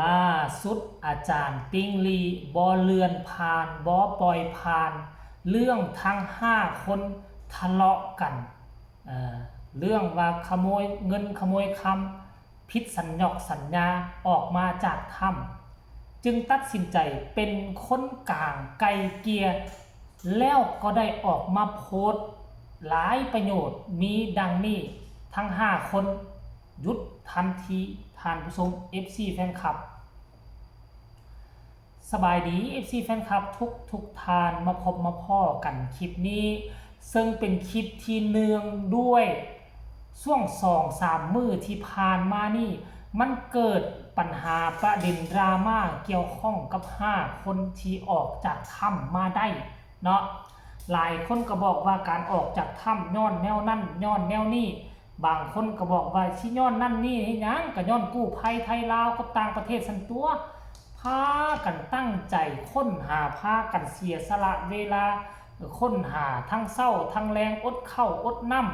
ລ່າສຸດອາຈານຕິງລີບໍ່ເລື່ອນຜ່ານ, ບໍ່ປ່ອຍຜ່ານເລື່ອງທັງຫ້າຄົນທະເລາະກັນ, ເອີ ເລື່ອງວ່າຂະໂມຍເງິນຂະໂມຍຄຳ, ຜິດສັນຍອກສັນຍາອອກມາຈາກຖ້ຳ, ຈຶ່ງຕັດສິນໃຈເປັນຄົນກາງໄກ່ເກ່ຍ ແລ້ວກໍໄດ້ອອກມາໂພສຫຼາຍປະໂຫຍດ ມີດັ່ງນີ້ ທັງຫ້າຄົນ. ຢຸດທັນທີທ່ານຜູ້ຊົມ ເອັຟຊີ ແຟນຄລັບ. ສະບາຍດີ ເອັຟຊີ ແຟນຄລັບທຸກໆທ່ານ, ມາພົບມາພໍ້ກັນຄລິບນີ້ ເຊິ່ງເປັນຄລິບທີ່ເນື່ອງດ້ວຍຊ່ວງສອງສາມມື້ທີ່ຜ່ານມານີ້ ມັນເກີດປັນຫາປະເດັນດຣາມາກ່ຽວຂ້ອງກັບຫ້າຄົນທີ່ອອກຈາກຖ້ຳມາໄດ້ເນາະ. ຫຼາຍຄົນກໍບອກວ່າການອອກຈາກຖ້ຳຍ້ອນແນວນັ້ນ ຍ້ອນແນວນີ້, ບາງຄົນກໍບອກວ່າຊິຍ້ອນນັ້ນນີ້ເຮັດຫຍັງ, ກໍຍ້ອນກູ້ໄພໄທລາວກັບຕ່າງປະເທດຊັ້ນຕົວະ. ພາກັນຕັ້ງໃຈຄົ້ນຫາ, ພາກັນເສຍສະຫຼະເວລາຄົ້ນຫາທັງເຊົ້າທັງແລງ, ອົດເຂົ້າອົດນ້ຳ,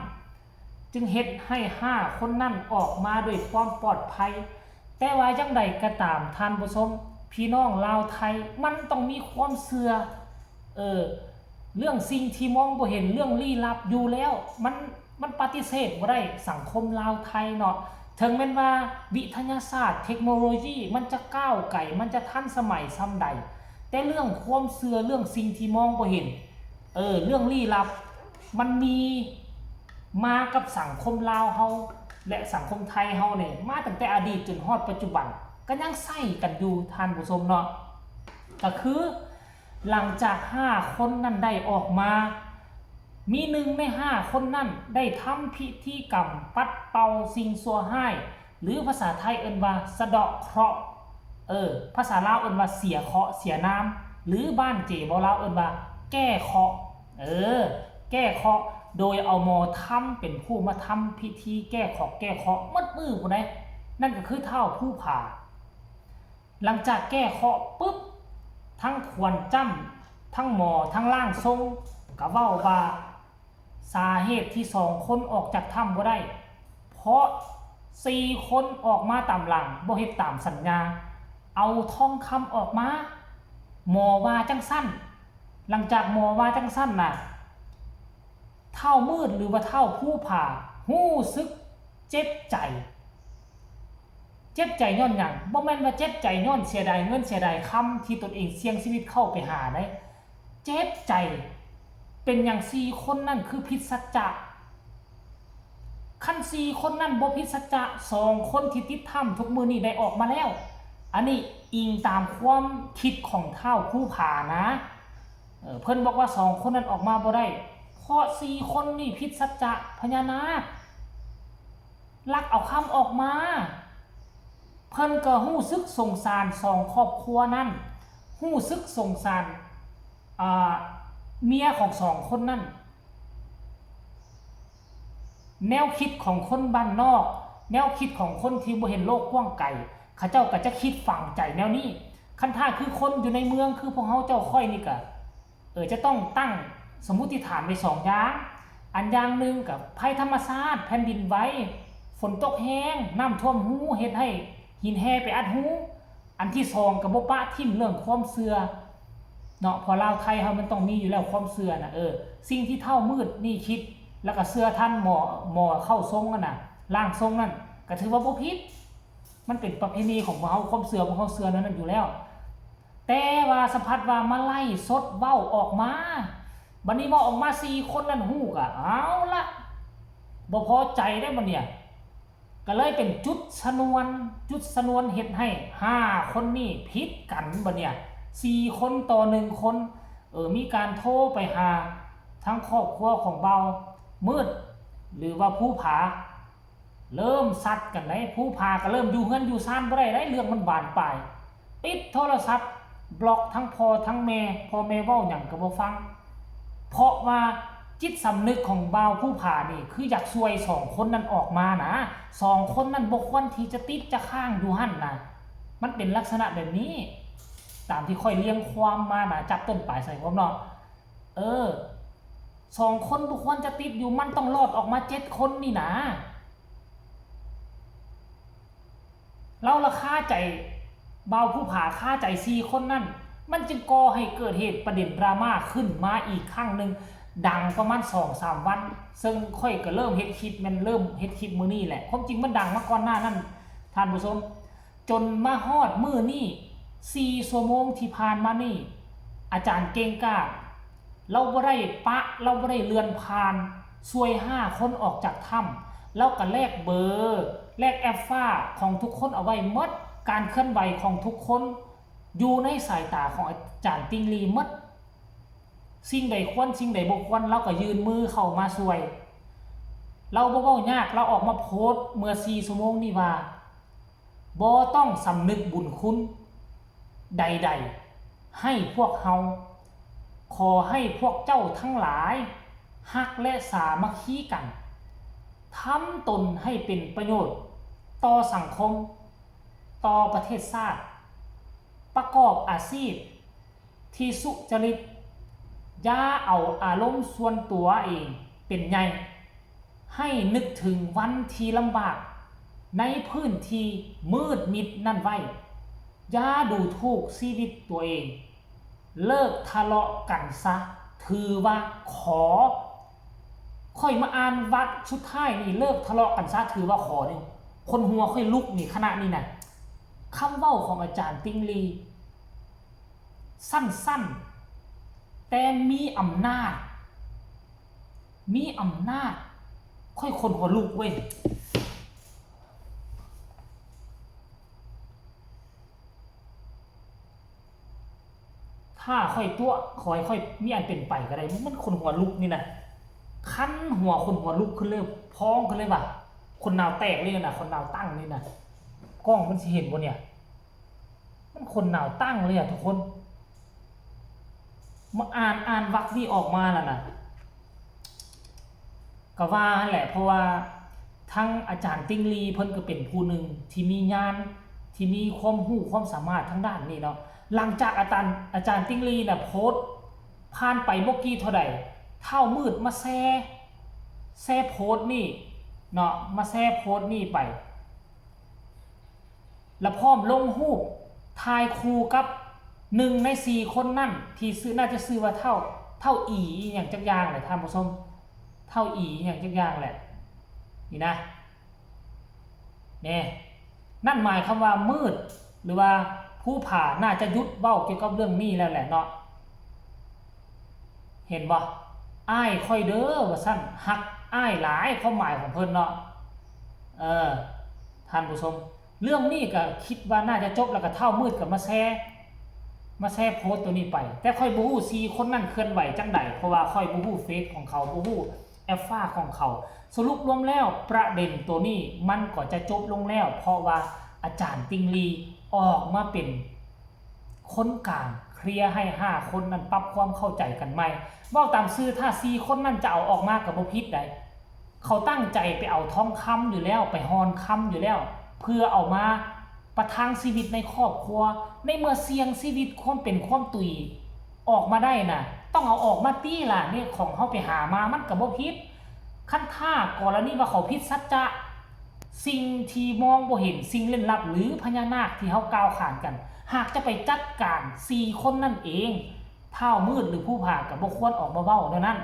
ຈຶ່ງເຮັດໃຫ້ຫ້າຄົນນັ້ນອອກມາດ້ວຍຄວາມປອດໄພ. ແຕ່ວ່າຢ່າງໃດກໍຕາມທ່ານຜູ້ຊົມ, ພີ່ນ້ອງລາວໄທ ມັນຕ້ອງມີຄວາມເຊື່ອ, ເອີ ເລື່ອງສິ່ງທີ່ມອງບໍ່ເຫັນ, ເລື່ອງລີ້ລັບຢູ່ແລ້ວ ມັນ ມັນປະຕິເສດບໍ່ໄດ້. ສັງຄົມລາວໄທເນາະ ເຖິງແມ່ນວ່າວິທະຍາສາດ ເທັກໂນໂລຢີ ມັນຈະກ້າວໄກ, ມັນຈະທັນສະໄໝສ່ຳໃດ, ແຕ່ເລື່ອງຄວາມເຊື່ອ, ເລື່ອງສິ່ງທີ່ມອງບໍ່ເຫັນ, ເອີ ເລື່ອງລີ້ລັບ ມັນມີມາກັບສັງຄົມລາວເຮົາ ແລະ ສັງຄົມໄທເຮົານີ້ ມາຕັ້ງແຕ່ອະດີດຈົນຮອດປັດຈຸບັນ ກໍຍັງໃຊ້ກັນຢູ່ ທ່ານຜູ້ຊົມເນາະ. ກໍຄື ຫຼັງຈາກຫ້າຄົນນັ້ນໄດ້ອອກມາ, ມີໜຶ່ງໃນຫ້າຄົນນັ້ນໄດ້ທຳພິທີກຳປັດເປົ່າສິ່ງຊົ່ວຮ້າຍ ຫຼື ພາສາໄທເອີ້ນວ່າສະເດາະເຄາະ, ເອີ ພາສາລາວເອີ້ນວ່າເສຍເຄາະເສຍນາມ ຫຼື ບ້ານເຈເວົ້າລາວເອີ້ນວ່າແກ້ເຄາະ, ເອີ ແກ້ເຄາະ ໂດຍເອົາໝໍທຳເປັນຜູ້ມາທຳພິທີແກ້ເຄາະແກ້ເຄາະໝົດມື້ພຸ້ນໃດ໋, ນັ້ນກໍຄືທ້າວພູຜາ. ຫຼັງຈາກແກ້ເຄາະປຶບ, ທັງຂວັນຈ້ຳ, ທັງໝໍ, ທັງຮ່າງຊົງ ກໍເວົ້າວ່າ ສາເຫດທີ່ສອງຄົນອອກຈາກຖ້ຳບໍ່ໄດ້ ເພາະສີ່ຄົນອອກມາຕາມຫຼັງ, ບໍ່ເຮັດຕາມສັນຍາ, ເອົາທອງຄຳອອກມາ, ໝໍວ່າຈັ່ງຊັ້ນ. ຫຼັງຈາກໝໍວ່າຈັ່ງຊັ້ນນະ, ທ້າວມືດ ຫຼືວ່າທ້າວພູຜາ ຮູ້ສຶກເຈັບໃຈ. ເຈັບໃຈຍ້ອນຫຍັງ? ບໍ່ແມ່ນວ່າເຈັບໃຈຍ້ອນເສຍດາຍເງິນເສຍດາຍຄຳທີ່ຕົນເອງສ່ຽງຊີວິດເຂົ້າໄປຫາໃດ໋. ເຈັບໃຈເປັນຫຍັງສີ່ຄົນນັ້ນຄືຜິດສັດຈະ? ຄັນສີ່ຄົນນັ້ນບໍ່ຜິດສັດຈະ, ສອງຄົນທີ່ຕິດຖ້ຳທຸກມື້ນີ້ໄດ້ອອກມາແລ້ວ. ອັນນີ້ອີງຕາມຄວາມຄິດຂອງທ້າວພູຜານະ. ເອີ ເພິ່ນບອກວ່າສອງຄົນນັ້ນອອກມາບໍ່ໄດ້ ເພາະສີ່ຄົນນີ້ຜິດສັດຈະ. ພະຍານາກລັກເອົາຄຳອອກມາ. ເພິ່ນກໍຮູ້ສຶກສົງສານສອງຄອບຄົວນັ້ນ, ຮູ້ສຶກສົງສານ ອ່າ ເມຍຂອງສອງຄົນນັ້ນ. ແນວຄິດຂອງຄົນບ້ານນອກ, ແນວຄິດຂອງຄົນທີ່ບໍ່ເຫັນໂລກກວ້າງໄກ, ເຂົາເຈົ້າກໍຈະຄິດຝັງໃຈແນວນີ້. ຄັນຖ້າຄືຄົນຢູ່ໃນເມືອງຄືພວກເຮົາເຈົ້າຂ້ອຍນີ້ກະ ເອີ ຈະຕ້ອງຕັ້ງສົມມຸດຕິຖານໄວ້ສອງຢ່າງ. ອັນຢ່າງໜຶ່ງກໍໄພທຳມະຊາດ, ແຜ່ນດິນໄຫວ, ຝົນຕົກແຮງ, ນ້ຳຖ້ວມຮູ ເຮັດໃຫ້ຫີນແຮ່ໄປອັດຮູ. ອັນທີສອງກໍບໍ່ປະຖິ້ມເລື່ອງຄວາມເຊື່ອເນາະ, ເພາະລາວໄທເຮົາມັນຕ້ອງມີຢູ່ແລ້ວຄວາມເຊື່ອນະ. ເອີ ສິ່ງທີ່ທ້າວມືດນີ້ຄິດ ແລ້ວກໍເຊື່ອທັນໝໍ, ໝໍເຂົ້າຊົງນັ້ນນະ, ຮ່າງຊົງນັ້ນ ກໍຖືວ່າບໍ່ຜິດ. ມັນເປັນປະເພນີຂອງພວກເຮົາ, ຄວາມເຊື່ອພວກເຮົາເຊື່ອແນວນັ້ນຢູ່ແລ້ວ. ແຕ່ວ່າສະພັດວ່າມາໄລຟ໌ສົດເວົ້າອອກມາ, ບັດນີ້ເວົ້າອອກມາ ສີ່ຄົນນັ້ນຮູ້ ກໍເອົາລະ ບໍ່ພໍໃຈເດ້ບັດນີ້. ກໍເລີຍເປັນຈຸດຊະນວນ, ຈຸດຊະນວນເຮັດໃຫ້ຫ້າຄົນນີ້ຜິດກັນບັດນີ້, ສີ່ຄົນຕໍ່ໜຶ່ງຄົນ. ເອີ ມີການໂທໄປຫາທາງຄອບຄົວຂອງບ່າວມືດ ຫຼືວ່າພູຜາ, ເລີ່ມຊັດກັນໄດ໋. ພູຜາກໍເລີ່ມຢູ່ເຮືອນຢູ່ຊານບໍ່ໄດ້ໄດ໋, ເລື່ອງມັນບານປາຍ. ປິດໂທລະສັບ, ບລັອກທັງພໍ່ທັງແມ່, ພໍ່ແມ່ເວົ້າຫຍັງກໍບໍ່ຟັງ. ເພາະວ່າຈິດສຳນຶກຂອງບ່າວພູຜານີ້ ຄືຢາກຊ່ວຍສອງຄົນນັ້ນອອກມານະ, ສອງຄົນນັ້ນບໍ່ຄວນທີ່ຈະຕິດຈະຄ້າງຢູ່ຫັ້ນນະ. ມັນເປັນລັກສະນະແບບນີ້ ຕາມທີ່ຂ້ອຍລຽງຄວາມມານະ, ຈັບຕົ້ນປາຍໃສ່ຄວາມເນາະ. ເອີ ສອງຄົນບໍ່ຄວນຈະຕິດຢູ່, ມັນຕ້ອງລອດອອກມາເຈັດຄົນນີ້ນະ. ລາວລະຄາໃຈ ບ່າວພູຜາຄາໃຈສີ່ຄົນນັ້ນ ມັນຈຶ່ງກໍ່ໃຫ້ເກີດເຫດປະເດັນດຣາມາຂຶ້ນມາອີກຄັ້ງໜຶ່ງ ດັງປະມານສອງສາມວັນ ເຊິ່ງຂ້ອຍກໍເລີ່ມເຮັດຄລິບ ແມ່ນເລີ່ມເຮັດຄລິບມື້ນີ້ແຫຼະ ຄວາມຈິງມັນດັງມາກ່ອນໜ້ານັ້ນ ທ່ານຜູ້ຊົມ ຈົນມາຮອດມື້ນີ້ ສີ່ຊົ່ວໂມງທີ່ຜ່ານມານີ້ ອາຈານເກັ່ງກ້າ ລາວບໍ່ໄດ້ປະ ລາວບໍ່ໄດ້ເລື່ອນຜ່ານ ຊ່ວຍຫ້າຄົນອອກຈາກຖ້ຳ ລາວກໍແລກເບີ ແລກແອັບຟ້າຂອງທຸກຄົນເອົາໄວ້ໝົດ ການເຄື່ອນໄຫວຂອງທຸກຄົນຢູ່ໃນສາຍຕາຂອງອາຈານຕິງລີໝົດ ສິ່ງໃດຄວນ ສິ່ງໃດບໍ່ຄວນ ລາວກໍຍື່ນມືເຂົ້າມາຊ່ວຍ ລາວບໍ່ເວົ້າຍາກ ລາວອອກມາໂພສເມື່ອສີ່ຊົ່ວໂມງນີ້ວ່າ ບໍ່ຕ້ອງສຳນຶກບຸນຄຸນໃດໆໃຫ້ພວກເຮົາ. ຂໍໃຫ້ພວກເຈົ້າທັງຫຼາຍຮັກ ແລະ ສາມັກຄີກັນ, ທຳຕົນໃຫ້ເປັນປະໂຫຍດຕໍ່ສັງຄົມ, ຕໍ່ປະເທດຊາດ, ປະກອບອາຊີບທີ່ສຸຈະລິດ, ຢ່າເອົາອາລົມສ່ວນຕົວເອງເປັນໃຫຍ່. ໃຫ້ນຶກເຖິງວັນທີ່ລຳບາກໃນພື້ນທີ່ມືດມິດນັ້ນໄວ້. ຢ່າດູຖູກຊີວິດຕົວເອງ. ເລີກທະເລາະກັນຊະ ຖືວ່າຂໍ. ຂ້ອຍມາອ່ານວັກສຸດທ້າຍນີ້ ເລີກທະເລາະກັນຊະ ຖືວ່າຂໍນີ້ ຂົນຫົວຂ້ອຍລຸກນີ້ ຂະນະນີ້ນະ. ຄຳເວົ້າຂອງອາຈານຕິງລີ ສັ້ນໆ ແຕ່ມີອຳນາດ ມີອຳນາດ ຂ້ອຍຂົນຫົວລຸກເວີຍ. ຖ້າຂ້ອຍຕົວະ ຂໍໃຫ້ຂ້ອຍມີອັນເປັນໄປກໍໄດ້. ມັນຂົນຫົວລຸກນີ້ນະ ຄັນຫົວ ຂົນຫົວລຸກຂຶ້ນເລີຍ ພອງຂຶ້ນເລີຍວ່າ ຂົນໜາວແຕກເລີຍນະ ຂົນໜາວຕັ້ງເລີຍນະ. ກ້ອງມັນຊິເຫັນບໍ່ເນຍ? ມັນຂົນໜາວຕັ້ງເລີຍອະທຸກຄົນ. ມາອ່ານ ອ່ານວັກນີ້ອອກມາແລ້ວນະ ກໍວ່າຫັ້ນແຫຼະ ເພາະວ່າທັງອາຈານຕິງລີເພິ່ນກໍເປັນຜູ້ໜຶ່ງທີ່ມີຍານ ທີ່ມີຄວາມຮູ້ຄວາມສາມາດທາງດ້ານນີ້ເນາະ. ຫຼັງຈາກອາຈານ ອາຈານຕິງລີນະໂພສຜ່ານໄປບໍ່ກີ່ເທົ່າໃດ ທ້າວມືດມາແຊ ແຊໂພສນີ້ເນາະ ມາແຊໂພສນີ້ໄປ ລະພ້ອມລົງຮູບຖ່າຍຄູ່ກັບໜຶ່ງໃນສີ່ຄົນນັ້ນ ທີ່ຊື່ ໜ້າຈະຊື່ວ່າທ້າວ ທ້າວອີອີ່ຫຍັງຈັກຢ່າງແຫຼະທ່ານຜູ້ຊົມ ທ້າວອີອີ່ຫຍັງຈັກຢ່າງແຫຼະ ນີ້ນະ ແນ່ ນັ້ນໝາຍຄວາມວ່າມືດ ຫຼືວ່າພູຜາໜ້າຈະຢຸດເວົ້າກ່ຽວກັບເລື່ອງນີ້ແລ້ວແຫຼະເນາະ. ເຫັນບໍ່? ອ້າຍຂ້ອຍເດີວ່າຊັ້ນ ຮັກອ້າຍຫຼາຍ ຄວາມໝາຍຂອງເພິ່ນເນາະ. ເອີ ທ່ານຜູ້ຊົມ ເລື່ອງນີ້ກໍຄິດວ່າໜ້າຈະຈົບ ແລ້ວກໍທ້າວມືດກໍມາແຊ ມາແຊໂພສໂຕນີ້ໄປ ແຕ່ຂ້ອຍບໍ່ຮູ້ສີ່ຄົນນັ້ນເຄື່ອນໄຫວຈັ່ງໃດ ເພາະວ່າຂ້ອຍບໍ່ຮູ້ເຟສຂອງເຂົາ ບໍ່ຮູ້ແອັບຟ້າຂອງເຂົາ. ສະຫຼຸບລວມແລ້ວ ປະເດັນໂຕນີ້ມັນກໍຈະຈົບລົງແລ້ວ ເພາະວ່າອາຈານຕິງລີອອກມາເປັນ ຄົນກາງເຄລຍໃຫ້ຫ້າຄົນນັ້ນປັບຄວາມເຂົ້າໃຈກັນໃໝ່. ເວົ້າຕາມຊື່ ຖ້າສີ່ຄົນນັ້ນຈະເອົາອອກມາກໍບໍ່ຜິດໃດ. ເຂົາຕັ້ງໃຈໄປເອົາທອງຄຳຢູ່ແລ້ວ ໄປຮ່ອນຄຳຢູ່ແລ້ວ ເພື່ອເອົາມາປະທັງຊີວິດໃນຄອບຄົວ. ໃນເມື່ອສ່ຽງຊີວິດຄວາມເປັນຄວາມຕຸຍອອກມາໄດ້ນະ ຕ້ອງເອົາອອກມາຕິລະ. ນີ້ຂອງເຮົາໄປຫາມາ ມັນກໍບໍ່ຜິດ. ຄັນຖ້າກໍລະນີວ່າເຂົາຜິດສັດຈະ ສິ່ງທີ່ມອງບໍ່ເຫັນ ສິ່ງເລັ່ນລັບ ຫຼື ພະຍານາກທີ່ເຮົາກ່າວຂານກັນ ຫາກຈະໄປຈັດການສີ່ຄົນນັ້ນເອງ ທ້າວມືດ ຫຼື ພູຜາ ກໍບໍ່ຄວນອອກມາເວົ້າແນວນັ້ນ.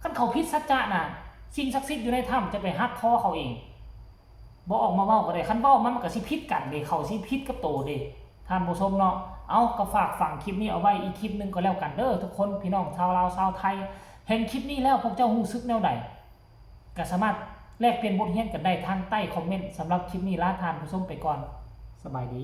ຄັນເຂົາຜິດສັດຈະນະ ສິ່ງສັກສິດຢູ່ໃນຖ້ຳຈະໄປຫັກຄໍເຂົາເອງ ບໍ່ອອກມາເວົ້າກໍໄດ້. ຄັນເວົ້າມາມັນກໍຊິຜິດກັນເດ້ ເຂົາຊິຜິດກັບໂຕເດ້ ທ່ານຜູ້ຊົມເນາະ. ເອົາ ກໍຝາກຝັງຄລິບນີ້ເອົາໄວ້ອີກຄລິບໜຶ່ງກໍແລ້ວກັນເດີທຸກຄົນ ພີ່ນ້ອງຊາວລາວຊາວໄທ. ເຫັນຄລິບນີ້ແລ້ວພວກເຈົ້າຮູ້ສຶກແນວໃດ? ກໍສາມາດແລກປ່ຽນບົດຮຽນກັນໄດ້ທາງໃຕ້ຄອມເມັນ. ສຳລັບຄລິບນີ້ລາທ່ານຜູ້ຊົມໄປກ່ອນ. ສະບາຍດີ.